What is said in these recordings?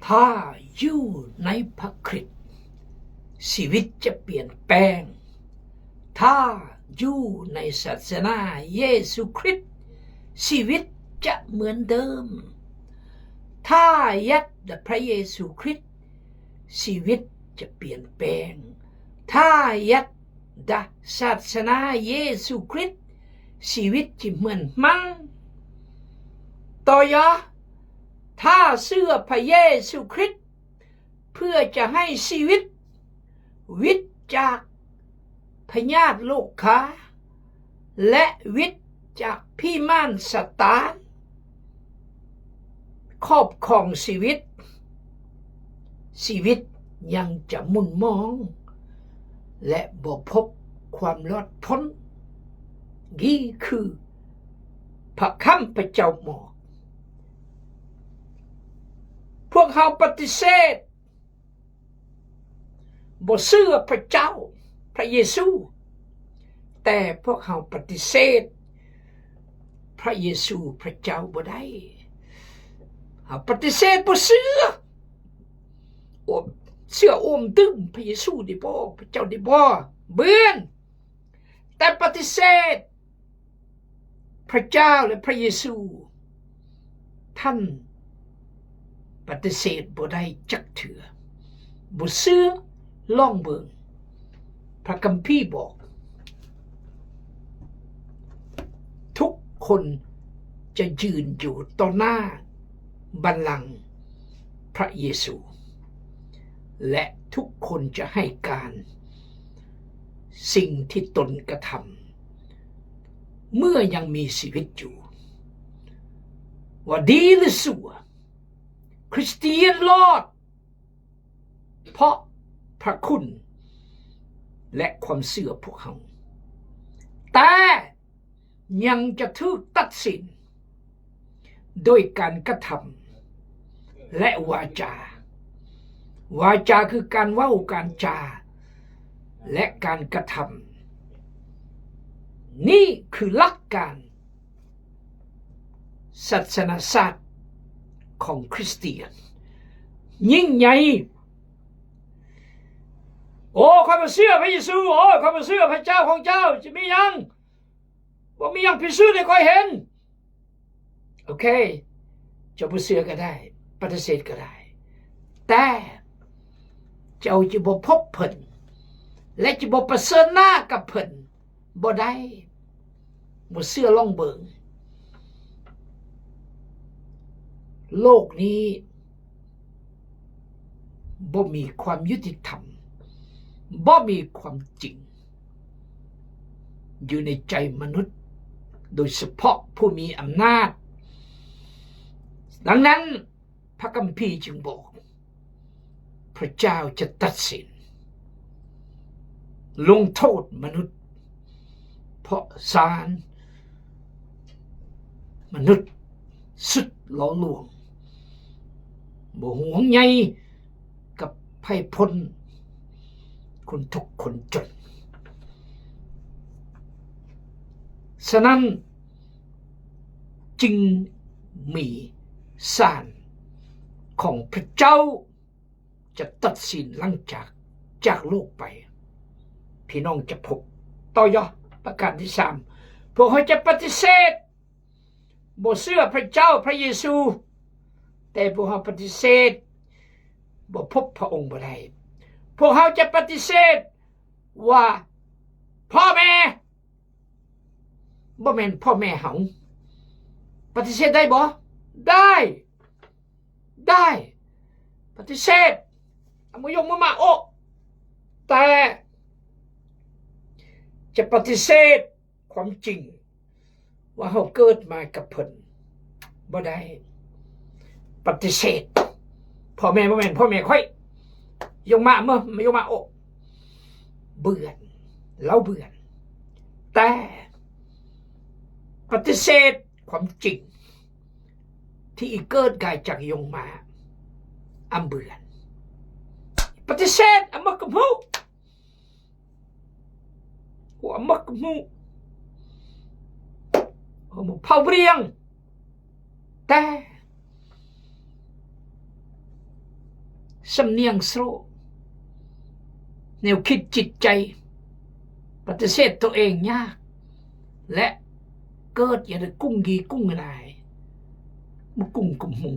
ຖ້າຢູ່ໃນພະຄຣິດ, ຊີວິດຈະປ່ຽນແປງ. ຖ້າຢູ່ໃນສາສະໜາເຢຊູຄຣິດ, ຊີວິດຈະເໝືອນເດີມ. ຖ້າຢັດພະເຢຊູຄຣິດ, ຊີວິດຈະປ່ຽນແປງ. ຖ້າຢັດ ດາສາສະໜາເຢຊູຄຣິດ, ຊີວິດຈະເໝືອນໃໝ່. ຕໍ່ຢ່າ, ຖ້າເຊື່ອພະເຢຊູຄຣິດເພື່ອຈະໃຫ້ຊີວິດ, ວິດຈາກພະຍາດໂລກາ ແລະ ວິດຈາກຜີມານຊາຕານ ຄອບຄອງຊີວິດ, ຊີວິດຍັງຈະໝຸ່ນໝອງ ແລະ ບໍ່ພົບຄວາມລອດພົ້ນ. ນີ້ຄືພະຄຳພະເຈົ້າບອກ. ພວກເຮົາປະຕິເສດ ບໍ່ເຊື່ອພະເຈົ້າ, ພະເຢຊູ, ແຕ່ພວກເຮົາປະຕິເສດພະເຢຊູພະເຈົ້າບໍ່ໄດ້. ເຮົາປະຕິເສດບໍ່ເຊື່ອ, ໂອ້ ເຊື່ອໂອ້ມຕື່ມພະເຢຊູນີ້ບໍ່, ພະເຈົ້ານີ້ບໍ່, ເບື່ອນ. ແຕ່ປະຕິເສດພະເຈົ້າ ແລະ ພະເຢຊູ, ທ່ານປະຕິເສດບໍ່ໄດ້ຈັກເທື່ອ. ບໍ່ເຊື່ອ, ລອງເບິ່ງ. ພະຄຳພີບອກ, ທຸກຄົນຈະຢືນຢູ່ຕໍ່ໜ້າບັນລັງພະເຢຊູ ແລະ ທຸກຄົນຈະໃຫ້ການ ສິ່ງທີ່ຕົນກະທຳເມື່ອຍັງມີຊີວິດຢູ່, ວ່າດີຫຼືຊົ່ວ. ຄຣິສຕຽນລອດເພາະພະຄຸນ ແລະ ຄວາມເຊື່ອພວກເຮົາ, ແຕ່ ຍັງຈະຖືກຕັດສິນໂດຍການກະທຳ ແລະ ວາຈາ. ວາຈາຄືການເວົ້າ, ການຈາ ແລະ ການກະທຳ. ນີ້ຄືຫຼັກການສາສະໜາສາດຂອງຄຣິສຕຽນຍິ່ງໃຫຍ່. ໂອ້ ຂ້ອຍບໍ່ເຊື່ອພະເຢຊູ, ໂອ້ ຂ້ອຍບໍ່ເຊື່ອພະເຈົ້າຂອງເຈົ້າ, ຈະມີຫຍັງ? ບໍ່ມີຫຍັງພິສູດໃຫ້ຂ້ອຍເຫັນ. ໂອເຄ, ເຈົ້າບໍ່ເຊື່ອກໍໄດ້, ປະຕິເສດກໍໄດ້, ແຕ່ເຈົ້າຈະບໍ່ພົບເພິ່ນ ແລະ ຈະບໍ່ປະເຊີນໜ້າກັບເພິ່ນບໍ່ໄດ້. ບໍ່ເຊື່ອລອງເບິ່ງ. ໂລກນີ້ ບໍ່ມີຄວາມຍຸຕິທຳ, ບໍ່ມີຄວາມຈິງຢູ່ໃນໃຈມະນຸດ, ໂດຍສະເພາະຜູ້ມີອຳນາດ. ດັ່ງນັ້ນ, ພະຄຳພີຈຶ່ງບອກ, ພະເຈົ້າຈະຕັດສິນ ລົງໂທດມະນຸດ, ເພາະສານມະນຸດສຸດຫຼໍ່ຫຼວງ, ບໍ່ຫ່ວງໃຍກັບໄພພົ້ນ, ຄົນທຸກຄົນຈົນ. ສະນັ້ນຈຶ່ງມີສານຂອງພະເຈົ້າ ຈະຕັດສິນຫຼັງຈາກ ຈາກໂລກໄປ. ພີ່ນ້ອງຈະພົບ. ຕໍ່ຢ່າ, ປະການທີສາມ, ພວກເຮົາຈະປະຕິເສດ ບໍ່ເຊື່ອພະເຈົ້າພະເຢຊູ, ແຕ່ພວກເຮົາປະຕິເສດ ບໍ່ພົບພະອົງບໍ່ໄດ້. ພວກເຮົາຈະປະຕິເສດວ່າ ພໍ່ແມ່ ບໍ່ແມ່ນພໍ່ແມ່ເຮົາ. ປະຕິເສດໄດ້ບໍ່? ໄດ້. ໄດ້. ປະຕິເສດ. ເອົາມືຍົກມືມາໂອ້. ແຕ່ຈະປະຕິເສດຄວາມຈິງວ່າເຮົາເກີດມາກັບເພິ່ນບໍ່ໄດ້. ປະຕິເສດ. ພໍ່ແມ່ບໍ່ແມ່ນພໍ່ແມ່ຂ້ອຍ. ຍົກມາເມີ ຍົກມາໂອ້. ເບື່ອນ. ລາວເບື່ອນ. ແຕ່ປະຕິເສດຄວາມຈິງທີ່ອີເກີດກາຍຈາກຍົງມາ. ອຳເບື່ອນ. ປະຕິເສດ. ອຳມະກະໝູ. ຫົວໝົກໝູ ຫົວໝົກເຜົາເບຣຽງ. ແຕ່ ສຳນຽງໂຊຣກ, ແນວຄິດຈິດໃຈ, ປະຕິເສດຕົວເອງຍາກ ແລະ ເກີດຢ່າງໃດກຸ້ງກີ້ກຸ້ງກະດາຍ, ບໍ່ກຸ້ງກຸ້ມຫູ.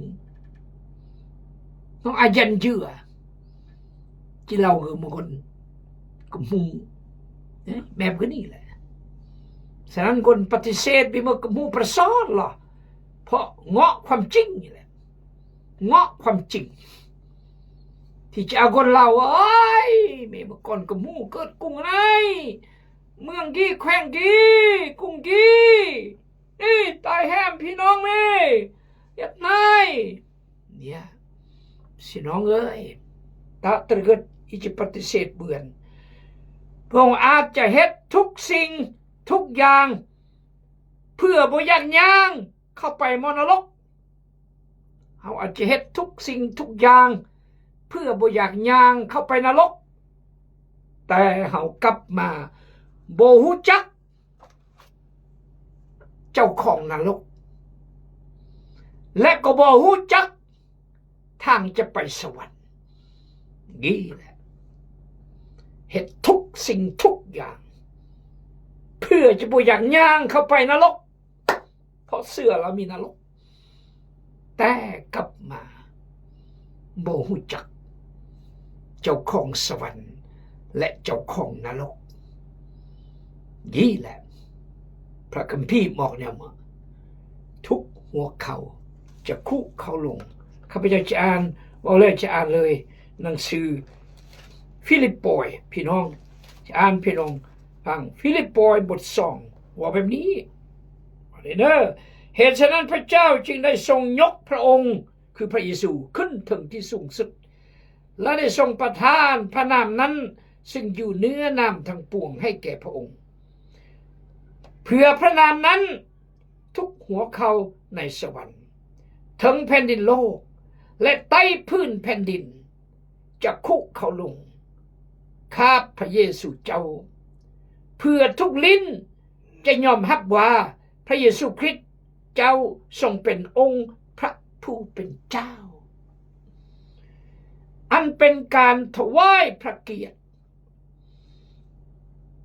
ເຮົາອາຢັນເຫຍື່ອ ກິນເຫຼົ້າຄືບາງຄົນກໍໝູເນາະ ແບບຄືນີ້ແຫຼະ. ສະນັ້ນຄົນປະຕິເສດໄປໝົດກໍໝູປະຊອນລະ ເພາະເງາະຄວາມຈິງນີ້ແຫຼະ ເງາະຄວາມຈິງ ທີ່ຈະເອົາຄົນລາວ ໂອ້ຍ ແມ່ມາກ່ອນກໍໝູເກີດກຸ້ງນາຍ ເມືອງກີ້ແຂວງກີ້ກຸ້ງກີ້ ນີ້ຕາຍແຮມພີ່ນ້ອງເອີຍ ເຮັດນາຍ ເນຍ ພີ່ນ້ອງເອີຍ ຕະຕະເກີດ ອີຈະປະຕິເສດເບືອນ. ພະອົງອາດຈະເຮັດທຸກສິ່ງທຸກຢ່າງ ເພື່ອບໍ່ຢາກຍ່າງເຂົ້າໄປໝໍນະລົກ. ເຮົາອາດຈະເຮັດທຸກສິ່ງທຸກຢ່າງ ເພື່ອບໍ່ຢາກຍ່າງເຂົ້າໄປນະລົກ, ແຕ່ເຮົາກັບມາບໍ່ຮູ້ຈັກ ເຈົ້າຂອງນະລົກ ແລະ ກໍບໍ່ຮູ້ຈັກທາງຈະໄປສະຫວັນ. ນີ້ແຫຼະ ເຮັດທຸກສິ່ງທຸກຢ່າງ ເພື່ອຈະບໍ່ຢາກຍ່າງເຂົ້າໄປນະລົກ ເພາະເຊື່ອລະມີນະລົກ ແຕ່ກັບມາບໍ່ຮູ້ຈັກເຈົ້າຂອງສະຫວັນ ແລະ ເຈົ້າຂອງນະລົກ. ນີ້ແຫຼະ ພະຄຳພີບອກແນວມາ ທຸກຫົວເຂົ່າຈະຄຸເຂົ່າລົງ. ຂ້າພະເຈົ້າຈະອ່ານ ເວົ້າແລ້ວຈະອ່ານເລີຍ ໜັງສືຟີລິບປອຍ ພີ່ນ້ອງ ຈະອ່ານພີ່ນ້ອງຟັງ. ຟີລິບປອຍບົດສອງ ເວົ້າແບບນີ້ ເດີ ເຫດສະນັ້ນພະເຈົ້າຈຶ່ງໄດ້ຊົງຍົກພະອົງ ຄືພະເຢຊູ ຂຶ້ນເຖິງທີ່ສູງສຸດ ແລະ ໄດ້ຊົງປະທານພະນາມນັ້ນ ຊຶ່ງຢູ່ເໜືອນາມທັງປວງໃຫ້ແກ່ພະອົງ ເພື່ອພະນາມນັ້ນ ທຸກຫົວເຂົ່າໃນສະຫວັນ ເທິງແຜ່ນດິນໂລກ ແລະ ໃຕ້ພື້ນແຜ່ນດິນ ຈະຄຸເຂົ່າລົງ ຄາບພະເຢຊູເຈົ້າ ເພື່ອທຸກລີ້ນຈະຍອມຮັບວ່າ ພະເຢຊູຄຣິດເຈົ້າຊົງເປັນອົງພະຜູ້ເປັນເຈົ້າ. ອັນເປັນການຖວາຍພະກຽດ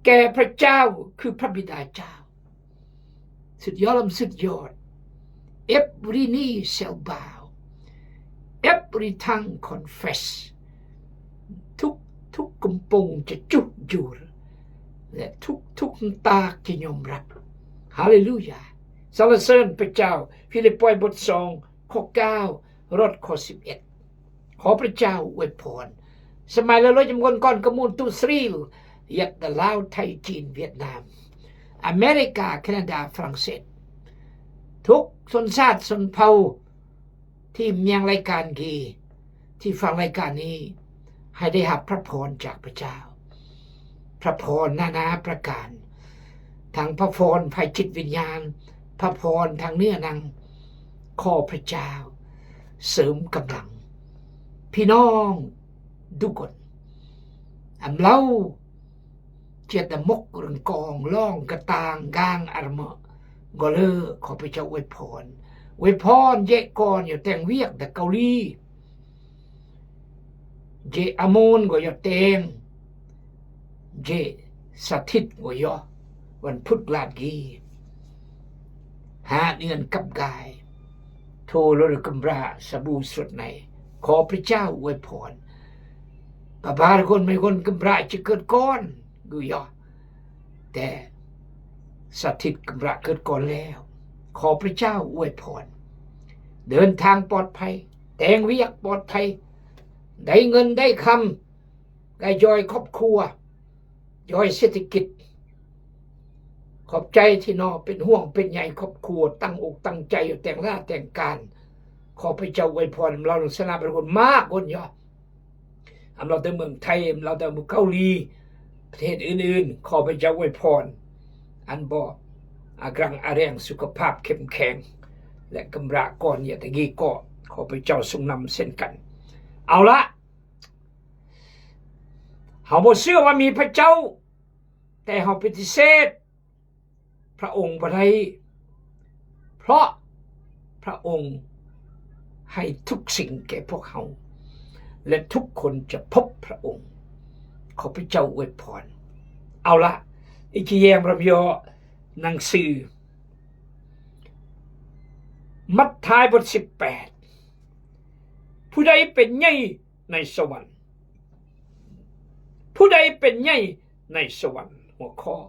ແກ່ພະເຈົ້າ ຄືພະບິດາເຈົ້າ. ສຸດຍອດລຳສຸດຍອດ. Every knee shall bow, every tongue confess. ທຸກ ທຸກກຳປົງຈະຈຸກຢູ່ ແລະ ທຸກ ທຸກນ້ຳຕາຈະຍອມຮັບ. ຮາເລລູຢາ ສັນລະເສີນພະເຈົ້າ. ຟີລິບປອຍບົດສອງ ຂໍ້ເກົ້າ ຮອດຂໍ້ສິບເອັດ. ຂໍພະເຈົ້າອວຍພອນ. ສະໄໝລະໂລຍຈຳນວນກ່ອນກະມູນຕຸສຣີ ຫຍັດຕະລາວ ໄທ ຈີນ ຫວຽດນາມ ອາເມລິກາ ແຄນາດາ ຝຣັ່ງເສດ ທຸກຊົນຊາດຊົນເຜົ່າທີ່ມຽງລາຍການນີ້ ທີ່ຟັງລາຍການນີ້ ໃຫ້ໄດ້ຮັບພະພອນຈາກພະເຈົ້າ. ພະພອນນານາປະການ, ທັງພະພອນຝ່າຍຈິດວິນຍານ, ພະພອນທາງເນື້ອໜັງ. ຂໍພະເຈົ້າເສີມກຳລັງພີ່ນ້ອງທຸກຄົນ. ອຳເລົາ ຈຽດຕະມົກ ເລື່ອງກອງ ລອງ ກະຕ່າງ ກາງ ອາຣະເມາະ ກໍເລີ. ຂໍພະເຈົ້າອວຍພອນ, ອວຍພອນເຢກອນ ຢ່າແຕ່ງວຽກແຕ່ເກົາຫຼີ. ເຢອາໂມນກໍຢ່າແຕ່ງ, ເຢສະຖິດກໍຢ່າ. ວັນພຸດລາດກີ ຫາເນືອນກັບກາຍ ໂທໂລດກຳຣາສະບູສວດໃນ. ຂໍພະເຈົ້າອວຍພອນ. ປະບາດຄົນ ແມ່ນຄົນກຳຣາຈະເກີດກ່ອນ ກຸຍອ ແຕ່ສະຖິດກຳຣະເກີດກ່ອນແລ້ວ. ຂໍພະເຈົ້າອວຍພອນ. ເດີນທາງປອດໄພ, ແຕ່ງວຽກປອດໄພ, ໄດ້ເງິນໄດ້ຄຳ, ກະຢອຍຄອບຄົວ, ຢອຍເສດຖະກິດ. ຂອບໃຈທີ່ນ້ອງເປັນຫ່ວງເປັນໃຍຄອບຄົວ, ຕັ້ງອົກຕັ້ງໃຈຢູ່ແຕ່ງລາແຕ່ງການ. ຂໍພະເຈົ້າອວຍພອນ ອຳເລົາ ສະນາ ເປັນຄົນມາກຄົນຍອດ. ອຳເລົາແຕ່ເມືອງໄທ, ອຳເລົາແຕ່ເກົາຫຼີ, ປະເທດອື່ນໆ. ຂໍພະເຈົ້າອວຍພອນ ອັນບໍ່ອາກລັງອາແຮງ, ສຸຂະພາບເຂັ້ມແຂງ ແລະ ກຳລະກ່ອນ ຢ່າຕະກີ້ກໍ ຂໍພະເຈົ້າຊົງນຳເຊັ່ນກັນ. ເອົາລະ, ເຮົາບໍ່ເຊື່ອວ່າມີພະເຈົ້າ, ແຕ່ເຮົາປະຕິເສດ ພະອົງບໍ່ໄດ້, ເພາະພະອົງໃຫ້ທຸກສິ່ງແກ່ພວກເຮົາ. ແລະ ທຸກຄົນຈະພົບພຣະອົງ. ຂໍພຣະເຈົ້າອວຍພອນ. ເອົາລະ, ອີກຈະແຍງລຳເຍາະໜັງສືມັດທາຍ ບົດສິບແປດ ຜູ້ໃດເປັນໃຫຍ່ໃນສະຫວັນ? ຜູ້ໃດເປັນໃຫຍ່ໃນສະຫວັນ? ຫົວຂໍ້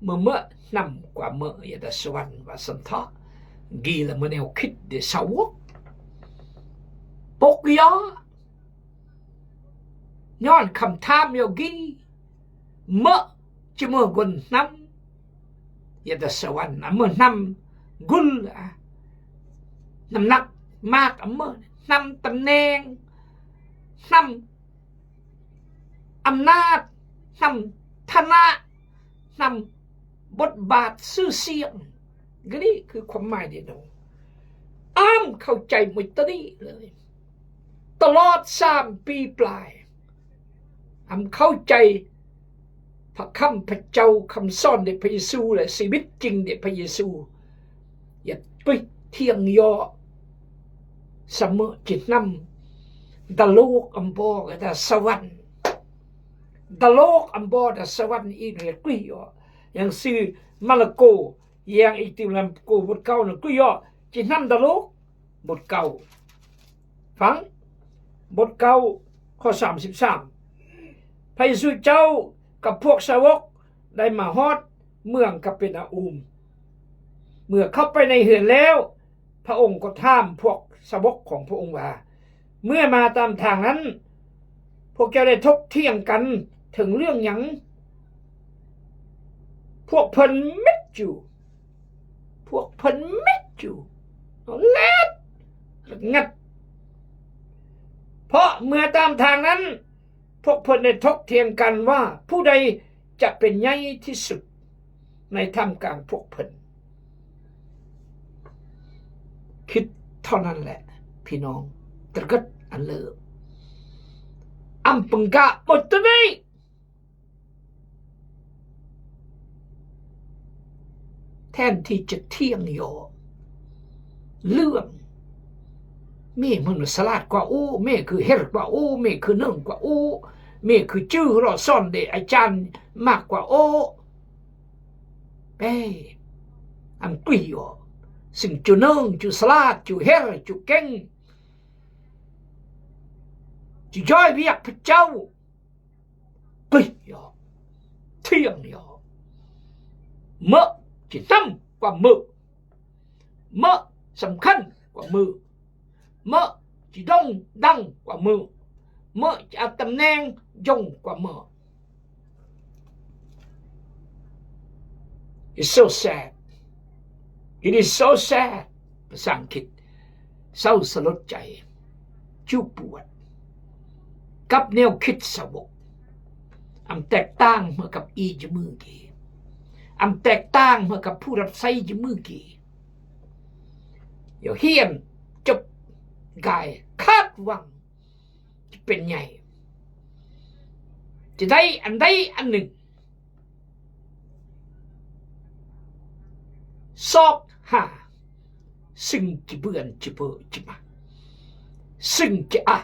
ເມື່ອເມາະນຳກວ່າເມາະ ຢາດສະຫວັນ ວ່າຊັ້ນເຖາະ. ກີລະມະແນວຄິດເດສາວົກ ປົກຢາ ຍ້ອນຄຳຖາມໂຍກີ ເມາະຈະເມີກຸນນຳ ຢາດສະຫວັນ ອາເມີນຳກຸນ ອາ ນຳໜັກມາກ ອາເມີນຳຕຳແໜ່ງ ນຳອຳນາດ ນຳຖານະ ນຳບົດບາດຊື່ສຽງ. ກະນີ້ຄືຄວາມໝາຍເດໂນ ອ້າມເຂົ້າໃຈໝົດຕະນີ້ເລີຍ. ຕະຫຼອດສາມປີປາຍ ອຳເຂົ້າໃຈພະຄຳພະເຈົ້າ, ຄຳສອນເດພະເຢຊູ ແລະ ຊີວິດຈິງເດພະເຢຊູ. ຢ່າໄປຖຽງເຍາະສະເໝີຈິນນຳດາໂລກອຳບໍ່ດາສະຫວັນ, ດາໂລກອຳບໍ່ດາສະຫວັນ. ອີກ ຢ່າໄປເຍາະ. ຢ່າງຊື່ມາລະໂກ ຢ່າງອີກຕິມາລະໂກບົດເກົ້ານັ້ນ ໄປເຍາະຈິນນຳດາໂລກ ບົດເກົ້າ ຟັງ ບົດເກົ້າ ຂໍ້ສາມສິບສາມ ພະເຢຊູເຈົ້າກັບພວກສາວົກໄດ້ມາຮອດເມືອງກາເປນາອູມ. ເມື່ອເຂົ້າໄປໃນເຮືອນແລ້ວ, ພະອົງກໍຖາມພວກສາວົກຂອງພະອົງວ່າ, ເມື່ອມາຕາມທາງນັ້ນ, ພວກເຈົ້າໄດ້ຖົກຖຽງກັນເຖິງເລື່ອງຫຍັງ? ພວກເພິ່ນມິດຢູ່ ພວກເພິ່ນມິດຢູ່ ແລດ ສະຫງັດ. ເພາະເມື່ອຕາມທາງນັ້ນ, ພວກເພິ່ນໄດ້ຖົກຖຽງກັນວ່າ ຜູ້ໃດຈະເປັນໃຫຍ່ທີ່ສຸດໃນທ່າມກາງພວກເພິ່ນ. ຄິດເທົ່ານັ້ນແຫຼະ ພີ່ນ້ອງ ຕະກຶດອັນເລີ. ອຳປຶງກະໝົດໂຕນີ້ ແທນທີ່ຈະຖຽງເຍາະເລື່ອງ ແມ່ມັນສະຫຼາດກວ່າໂອ້, ແມ່ຄືເຮັດກວ່າໂອ້, ແມ່ຄືເນີງກວ່າໂອ້, ແມ່ຄືຈື່ເລາະສອນເດອາຈານມາກກວ່າໂອ້. ເປ້ ອຳກຸຍໂອ້, ຊຶ່ງຈູເນີງ, ຈູສະຫຼາດ, ຈູເຮັດ, ຈູເກັ່ງ, ຈູຍ້ອຍວຽກພະເຈົ້າ. ກຸຍຢອກ, ຖຽງຢອກ, ເໝີຈິນນຳກວ່າເໝີ, ເໝີສຳຄັນກວ່າເໝີ, ເໝີຈິດົງດັງກວ່າເໝີ, ເໝີຈະເອົາຕຳແໜ່ງຍົງກວ່າເໝີ. It's so sad. It is so sad. ພາສາອັງກິດ ເສົ້າສະຫຼົດໃຈ ຈູປວດ ກັບແນວຄິດສາວົກ. ອຳແຕກຕ່າງເໝືອນກັບອີຢູ່ມື້ກີ້, ອຳແຕກຕ່າງເໝືອນກັບຜູ້ຮັບໃຊ້ຢູ່ມື້ກີ້. ຢ່າຮຽນຈົບກາຍຄາດຫວັງຈະເປັນໃຫຍ່, ຈະໄດ້ອັນໃດອັນໜຶ່ງ. ຊອກຫາສິ່ງທີ່ເບື່ອນ ທີ່ເບີ ທີ່ມາ ສິ່ງທີ່ ອາ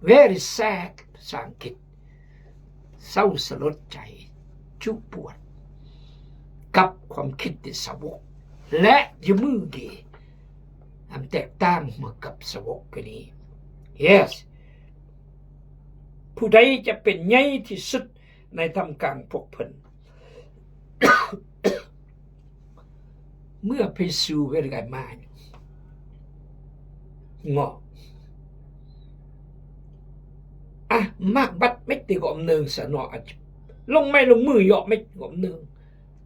very sad ພາສາອັງກິດ ເສົ້າສະຫຼົດໃຈ ຈຸປວດ ກັບຄວາມຄິດທີ່ສາວົກ ແລະ ຢູ່ມື້ນີ້ ອັນແຕກຕ່າງເໝືອນກັບສາວົກກະນີ້. Yes. ຜູ້ໃດຈະເປັນໃຫຍ່ທີ່ສຸດໃນທ່າມກາງພວກເພິ່ນ? ເມື່ອພຣເຢຊູເວລາມາ ເງາະ ອະ ມາກບັດເມັດຕິກໍອຳເນີງສະເນາະ ອະ ລົງໄມ້ລົງມືເຍາະເມັດກໍອຳເນີງ.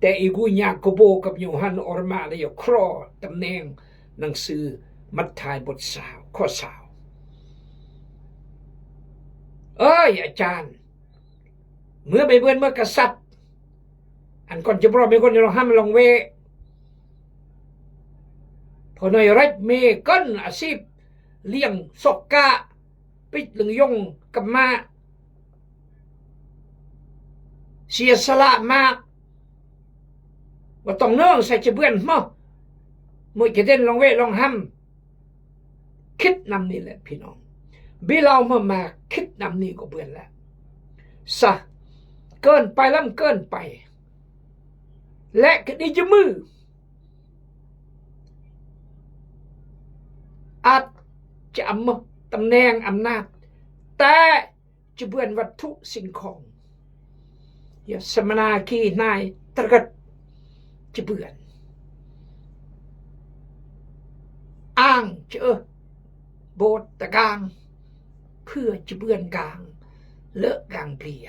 ແຕ່ອີກູຍາໂກໂບກັບໂຍຮັນອອກມາແລ້ວ ຢາກຄຣໍຕຳແໜ່ງໜັງສືມັດທາຍບົດຊາວ ຂໍ້ຊາວ. ເອີຍ ອາຈານ ເມື່ອໄປເບິ່ງເມືອກະສັດ ອັນກ່ອນຈະບອກມີຄົນຢູ່ລອງຫ້ຳລອງເວ ພໍໜ້ອຍເລັດເມກັນອາຊີບລ້ຽງຊອກກະ ປິດເລື່ອງຍົງກັບມາ ເສຍສະຫຼະມາກ ບໍ່ຕ້ອງເນີງໃສ່ຈະເບືອນເມາະ ມື້ຈະເດັ່ນລອງເວລອງຫ້ຳ ຄິດນຳນີ້ແຫຼະພີ່ນ້ອງ, ບິລາວມາມາຄິດນຳນີ້ກໍເບື່ອແລ້ວຊະ, ເກີນໄປລຳເກີນໄປ ແລະ ກະດີຈະມື ອາດຈະອຳມາຕຳແໜ່ງອຳນາດ ແຕ່ຈະເບືອນວັດຖຸສິ່ງຂອງ ຍາສະມະນາຄີນາຍຕະກະດ ຈະເບືອນ ອ່າງເຈີໂບດຕະກາງ ເພື່ອຈະເບືອນກາງເລີກກາງເບຍ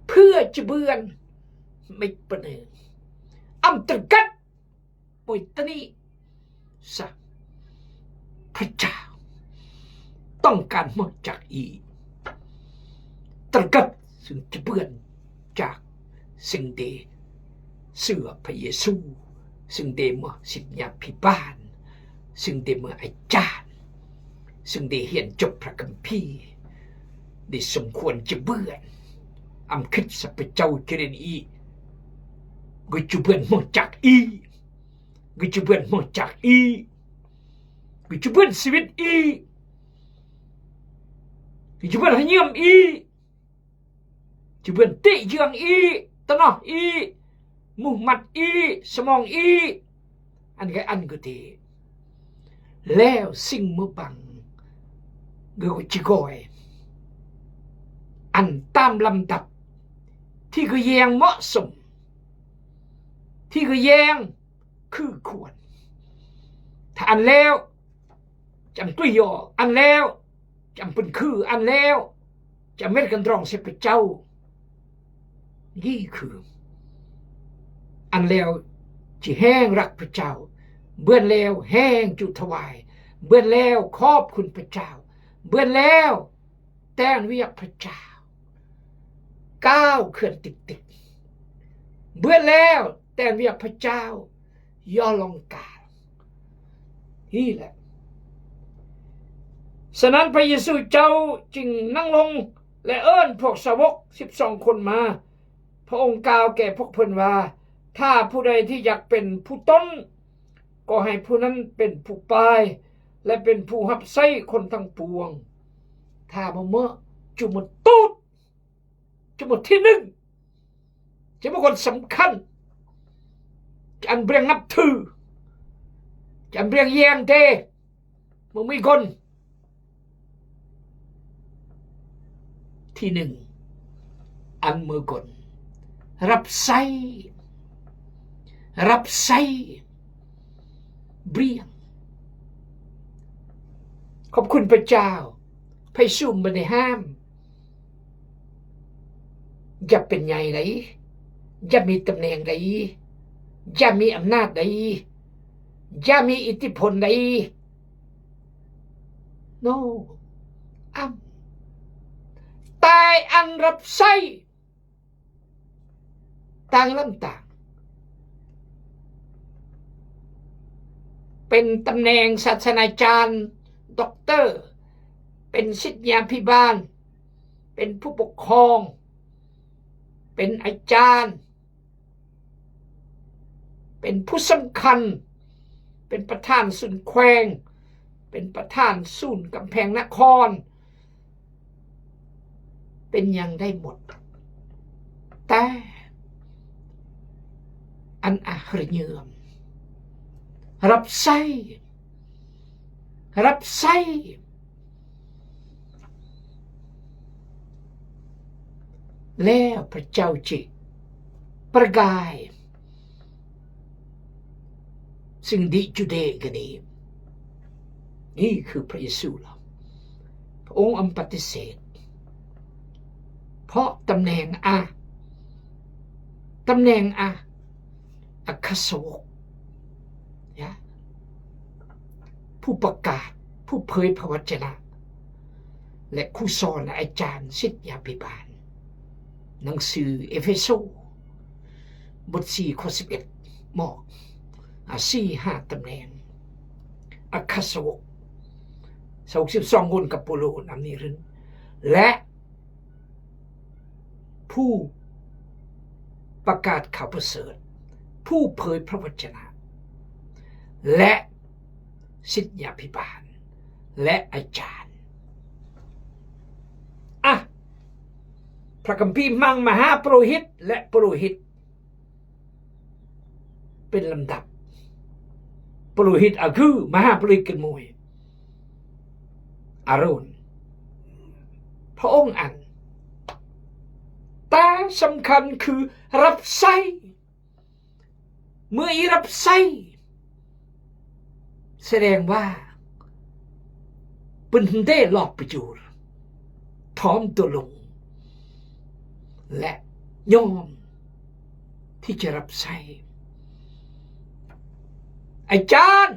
ເພື່ອຈະເບືອນມິດປະເນີ ອຳຕະກະດ ໂອຍຕະນີ້ຊະ ພະເຈົ້າຕ້ອງການມາຈາກອີຕະກັດ ຊຶ່ງຈະເບືອນຈາກ ຊຶ່ງໄດ້ເຊື່ອພະເຢຊູ ຊຶ່ງໄດ້ມາສິດຍາພິບານ ຊຶ່ງໄດ້ມາອາຈານ ຊຶ່ງໄດ້ຮຽນຈົບພະຄຳພີ ໄດ້ສົມຄວນຈະເບືອນ ອຳຄິດສະພະເຈົ້າຈະເລັນອີ ກໍຈະເບືອນມາຈາກອີ ກະຈະເບືອນຫົວຈັກອີກ ກະຈະເບືອນຊີວິດອີກ ກະຈະເບືອນຮະຍືມອີກ ຈະເບືອນຕິເຍືອງອີກ ຕະໜອກອີກ ມຸງມັດອີກ ສະໝອງອີກ ອັນກະອັນກະເຕ ແລ້ວສິ່ງເມື່ອບັງ ກະກະຈິກອຍ ອັນຕາມລຳດັບ ທີ່ກະແຍງເໝາະສົມ ທີ່ກະແຍງ ຄືຄວນ ຖ້າອັນແລ້ວ ຈຳຕຸຍຍໍ ອັນແລ້ວ ຈຳເປັນຄື ອັນແລ້ວ ຈຳເມັດກັນຕອງໃສ່ພະເຈົ້າ ນີ້ຄື ອັນແລ້ວ ຈະແຮ່ງຮັກພະເຈົ້າ ເບືອນແລ້ວ ແຮ່ງຈຸຖວາຍ ເບືອນແລ້ວ ຂອບຄຸນພະເຈົ້າ ເບືອນແລ້ວ ແຕ່ນວຽກພະເຈົ້າ ກ້າວເຄື່ອນຕິກໆ ເບືອນແລ້ວ ແຕ່ນວຽກພະເຈົ້າ ຢ່າລອງການ ນີ້ແຫຼະ ສະນັ້ນ ພະເຢຊູເຈົ້າຈຶ່ງນັ່ງລົງ ແລະ ເອີ້ນພວກສາວົກສິບສອງຄົນມາ ພະອົງກ່າວແກ່ພວກເພິ່ນວ່າ ຖ້າຜູ້ໃດທີ່ຢາກເປັນຜູ້ຕົ້ນ ກໍໃຫ້ຜູ້ນັ້ນເປັນຜູ້ປາຍ ແລະ ເປັນຜູ້ຮັບໃຊ້ຄົນທັງປວງ ຖ້າບໍ່ເໝີ ຈຸມາຕູດ ຈະເປັນທີໜຶ່ງ ຈະເປັນຄົນສຳຄັນ ຈະອັນເບງນັບຖື ຈະອັນເບງແຍງເດ ບໍ່ມີຄົນ ທີໜຶ່ງ ອັນເໝີກົນ ຮັບໃຊ້ ຮັບໃຊ້ ເບງ ຂອບຄຸນພະເຈົ້າ ພະເຢຊູບໍ່ໄດ້ຫ້າມ ຢ່າເປັນໃຫຍ່ໃດ ຢ່າມີຕຳແໜ່ງໃດ ຢ່າມີອຳນາດໃດ ຢ່າມີອິດທິພົນໃດ ໂນ ອຳ ຕາຍອັນຮັບໃຊ້ ຕ່າງລຳຕ່າງ ເປັນຕຳແໜ່ງສາສະນາຈານ ດັອກເຕີ ເປັນສິດຍາພິບານ ເປັນຜູ້ປົກຄອງ ເປັນອາຈານ ເປັນຜູ້ສຳຄັນ ເປັນປະທານສູນແຂວງ ເປັນປະທານສູນກຳແພງນະຄອນ ເປັນຫຍັງໄດ້ໝົດ ແຕ່ອັນອະຫະເຍືອມ ຮັບໃຊ້ ຮັບໃຊ້ ແລ້ວພະເຈົ້າຊິປະກາຍ ສິ່ງດີຈຸເດກະນີ ນີ້ຄືພະເຢຊູລາວ ພະອົງອຳປະຕິເສດ ເພາະຕຳແໜ່ງອາ ຕຳແໜ່ງອາ ອັກຄະສາວົກ ຍະ ຜູ້ປະກາດ ຜູ້ເຜີຍພະວັດຈະນະ ແລະ ຄູສອນ ແລະ ອາຈານສິດຍາພິບານ ໜັງສືເອເຟໂຊ ບົດສີ່ ຂໍ້ສິບເອັດ ມອກ ອາ ສີ່ຫ້າຕຳແໜ່ງ ອັກຄະສາວົກ ສາວົກສິບສອງຄົນກັບເປົາໂລ ນຳນິເລິນ ແລະ ຜູ້ປະກາດຂ່າວປະເສີດ ຜູ້ເຜີຍພະວັດຈະນະ ແລະ ສິດຍາພິບານ ແລະອາຈານ. ອະ ພະຄຳພີມັງມະຫາປະໂລຫິດ ແລະປະໂລຫິດ ເປັນລຳດັບ. ປະໂລຫິດອາຄືມະຫາປະໂລຫິດກັນມວຍ ອາໂຣນ. ພະອົງອັນ ແຕ່ສຳຄັນຄືຮັບໃຊ້. ເມື່ອອີ່ຮັບໃຊ້ ສະແດງວ່າເປັນເດລອບປະໂຍດ ຖ່ອມຕົວລົງ ແລະຍອມທີ່ຈະຮັບໃຊ້. ອາຈານ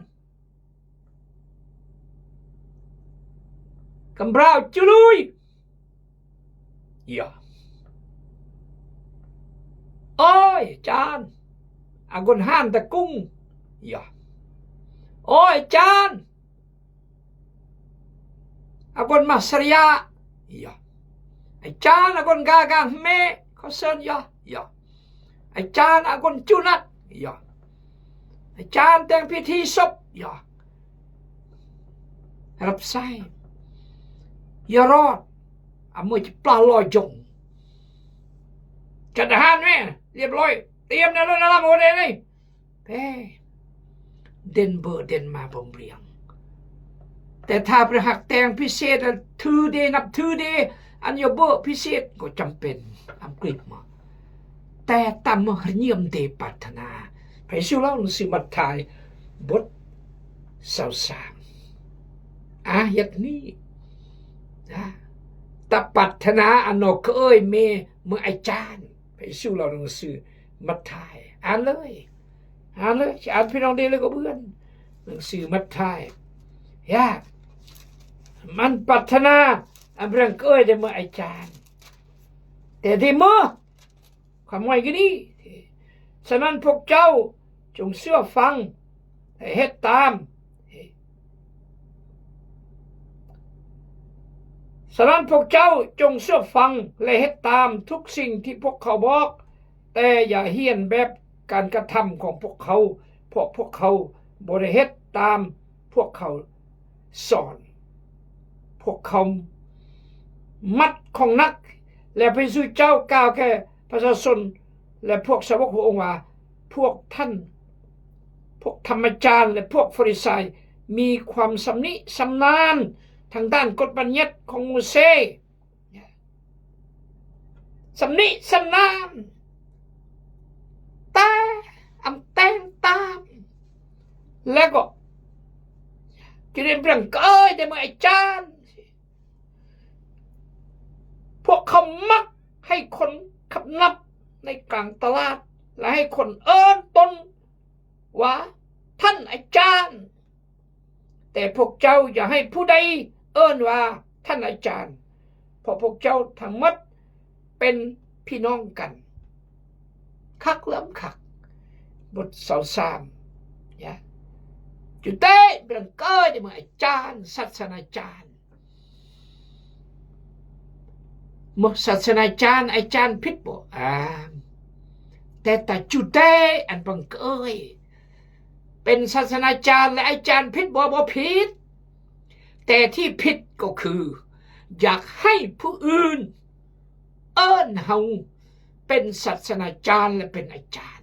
ກຳບຣາວຈູລຸຍ ຢາ ໂອ້ຍ ອາຈານ ອາກົນຮານຕະກຸງ ຢາ ໂອ້ຍ ອາຈານ ອາກົນມາສະລິຍາ ຢາ ອາຈານ ອາກົນກາກາເມ ຂໍເຊີນ ຢາ ຢາ ອາຈານ ອາກົນຈູນັດ ຢາ ອາຈານ ແຕ່ງພິທີສົບ ຢາ ຮັບໃຊ້ ຢາ ຣອດ ອາເມຈະປາລໍຢົງ ຈັດອາຫານແມ່ ລຽບລ້ອຍ ຕຽມແນວລົດແນວລຳໂອເດນີ້ ເດນເບີ ເດນມາ ບໍ່ເບຍງ. ແຕ່ຖ້າເພິ່ນຮັກແຕ່ງພິເສດ ຖືເດ ນັບຖືເດ ອັນຍອເບີ ພິເສດ ກໍຈຳເປັນ ອັງກິດມາ ແຕ່ຕາມຮະຍຽມເດປາດຖະໜາ. ພະເຢຊູເລົ່າ ໜັງສືມັດທາຍ ບົດຊາວສາມ ອາຍັດນີ້ ນະ ຕາປາດຖະໜາ ອັນນອກເອີຍເມ ເມື່ອອາຈານ. ພະເຢຊູເລົ່າ ໜັງສືມັດທາຍ ອ່ານເລີຍ ອ່ານເລີຍ ຊິອ່ານພີ່ນ້ອງເດເລີຍກໍເບື່ອນ. ໜັງສືມັດທາຍ ຢາ ມັນປາດຖະໜາ ອາບຣາຮັມເອີຍ ໄດ້ເມືອອາຈານ ແຕ່ໄດ້ເມືອ ຄວາມໝາຍຄືນີ້ ສະນັ້ນພວກເຈົ້າຈົ່ງເຊື່ອຟັງ ແລະເຮັດຕາມ. ສະນັ້ນພວກເຈົ້າຈົ່ງເຊື່ອຟັງ ແລະເຮັດຕາມທຸກສິ່ງທີ່ພວກເຂົາບອກ. ແຕ່ຢ່າຮຽນແບບການກະທຳຂອງພວກເຂົາ, ເພາະພວກເຂົາບໍ່ໄດ້ເຮັດຕາມພວກເຂົາສອນ. ພວກເຂົາມັດຂອງໜັກ. ແລະ ພະເຢຊູເຈົ້າກ່າວແກ່ປະຊາຊົນ ແລະ ພວກສາວົກຂອງພະອົງວ່າ, ພວກທ່ານ, ພວກທຳມາຈານ ແລະ ພວກຟາຣິໄຊ ມີຄວາມຊຳນິຊຳນານທາງດ້ານກົດບັນຍັດຂອງໂມເຊ. ຊຳນິຊຳນານ ແຕ່ອຳແຕ່ງຕາມ ແລ້ວກໍຈະໄດ້ເບື່ອງເກີຍແຕ່ເມື່ອອາຈານ. ພວກເຂົາມັກໃຫ້ຄົນຂັບນັບໃນກາງຕະຫຼາດ ແລະ ໃຫ້ຄົນເອີ້ນຕົນວ່າທ່ານອາຈານ. ແຕ່ພວກເຈົ້າຢ່າໃຫ້ຜູ້ໃດເອີ້ນວ່າທ່ານອາຈານ, ເພາະພວກເຈົ້າທັງໝົດເປັນພີ່ນ້ອງກັນ. ຄັກເລີ່ມຄັກ. ບົດຊາວສາມ ຍະ ຈຸເຕ ເບຣັງເກີ ຈະເມືອອາຈານ, ສາສະໜາຈານ. ໝົດສາສະໜາຈານ, ອາຈານຜິດບໍ່? ອາ ແຕ່ຕາຈູເຕ ອັນບັງເກີຍ ເປັນສາສະໜາຈານ ແລະ ອາຈານຜິດບໍ່? ບໍ່ຜິດ. ແຕ່ທີ່ຜິດກໍຄື ຢາກໃຫ້ຜູ້ອື່ນເອີ້ນເຮົາເປັນສາສະໜາຈານ ແລະ ເປັນອາຈານ.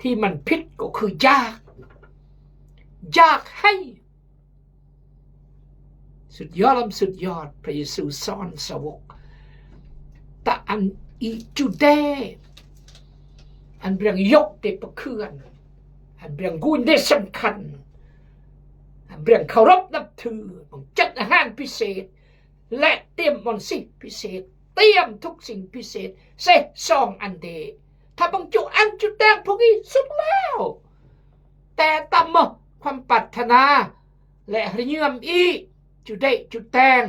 ທີ່ມັນຜິດກໍຄືຢາກ, ຢາກໃຫ້ ສຸດຍອດລຳສຸດຍອດ ພະເຢຊູສອນສາວົກ. ຕາອັນອີຈູເດ ອັນເບຣັງຍົກເດປະເຂືອນ ອັນເບຣັງກູນເດສຳຄັນ ອັນເບຣັງເຄົາລົບນັບຖື ບັງຈັດອາຫານພິເສດ ແລະ ຕຽມບ່ອນຊິພິເສດ, ຕຽມທຸກສິ່ງພິເສດ ເສສອງອັນເດ. ຖ້າບັງຈຸອັນຈຸແຕງພວກນີ້ສຸດແລ້ວ ແຕ່ຕາມມາຄວາມປາດຖະໜາ ແລະ ຮະຍືມອີ ຈຸເດ ຈຸແຕງ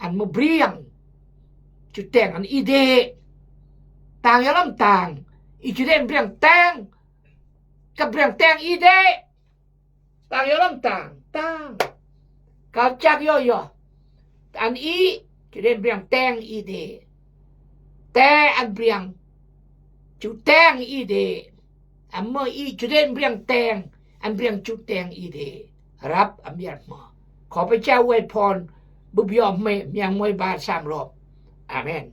ອັນມາເບຣັຽງ ຈຸແຕງອັນອີເດ ຕ່າງຢ່າລຳຕ່າງ ອີຈຸເດເບຣັຽງແຕງ ກັບເບຣັຽງແຕງອີເດ ຕ່າງຢ່າລຳຕ່າງ ຕ່າງ ການຈາກຍໍ ຍໍ ອັນອີ ຈຸເດເບຣັຽງແຕງອີເດ ແຕ່ອັນເບຣັຽງ ຈຸແຕງອີເດ ອຳເມີອີ ຈຸເດນເບຣັຽງແຕງ ອັນເບຣັຽງຈຸແຕງອີເດ ຮັບອຳຍາດມາ ຂໍພະເຈົ້າອວຍພອນ ບຸບຍອມແມ່ ຍັງມວຍບາດສາມລອບ. ອາເມນ.